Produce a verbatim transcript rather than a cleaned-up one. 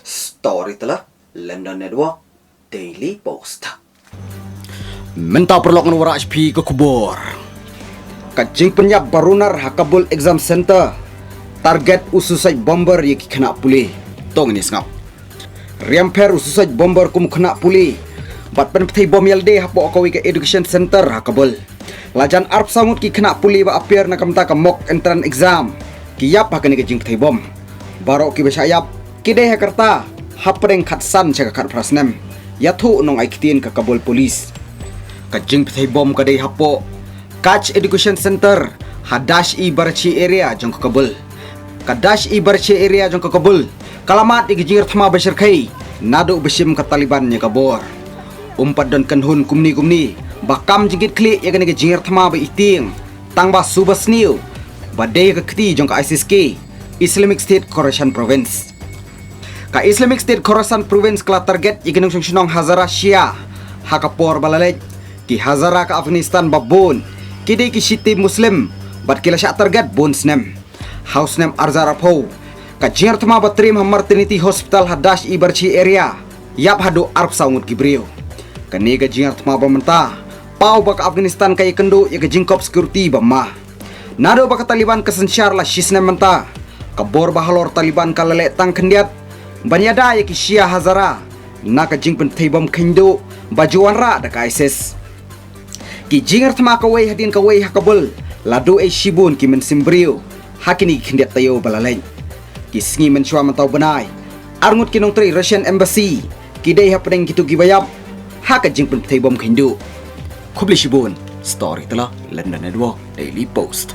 Storyteller, London Network, Daily Post. Mynta paralok ngan wanrah sha phi ka khubor. Ka jingpynïap baronar ha Kabul Exam Center. Target u suicide bomber ïa ki khynnah pule. To ngin ïa sngap. Riam pher u suicide bomber kum u khynnah pule bad pynpthei bom ïalade hapoh kawei ka education center ha Kabul. La jan arphew saw ngut ki khynnah pule ba appear na ka bynta ka mock entrance exam ki ïap ha kane ka jingpthei bom. Baroh kiba shah ïap ki dei ha ka rta hapdeng khatsan sha ka khatphra snem. Ïathuh nongai ktien ka Kabul Police. Ka jingpthei bom ka dei hapoh Kach Education Center ha Dash-e-Barchi area jong ka Kabul. Ka Dash-e-Barchi area jong ka Kabul ka la mad ïa ka jingïarthma ba shyrkhei naduh ba shim ka Taliban ïa ka bor. Um pat don kynhun kumne kumne ba kam jingkitkhlieh ïa kane ka jingïarthma ba itieng tang ba suba sniew ba dei ka kti jong ka ISIS-K, Islamic State Khorasan Province. Ka Islamic State Khorasan Province ka la target ïa ki nongshong shnong Hazara Shia ha ka por ba la leit. Ki Hazara ka Afghanistan ba bun ki dei ki Shiite Muslim bad ki la shah target bun snem. Ha u snem arhajar arphew ka jingïarthma ba triem ha Maternity Hospital ha Dash-e-Barchi area ïap haduh arphew saw ngut ki briew. Kane ka jingïarthma ba mynta paw ba ka Afghanistan ka ïakynduh ïa ka jingkop security ba ma. Naduh ba ka Taliban ka synshar la shi snem mynta, ka bor ba halor Taliban ka la leh tang khyndiat ban ïada ïa ki Shia Hazara na ka jingpynpthei bom khynduh ba ju wanrah da ka ISIS. Ki jingïarthma kawei hadien kawei ha Kabul la duh ei shibun ki mynsiem briew ha kine ki khyndiat taïew ba la leit. Ki sngi mynshuwa mynta u bnai, arngut ki nongtrei Russian Embassy ki dei hapdeng kito kiba ïap ha ka jingpynpthei bom khynduh. Khublei shibun. Storyteller, London Network, Daily Post.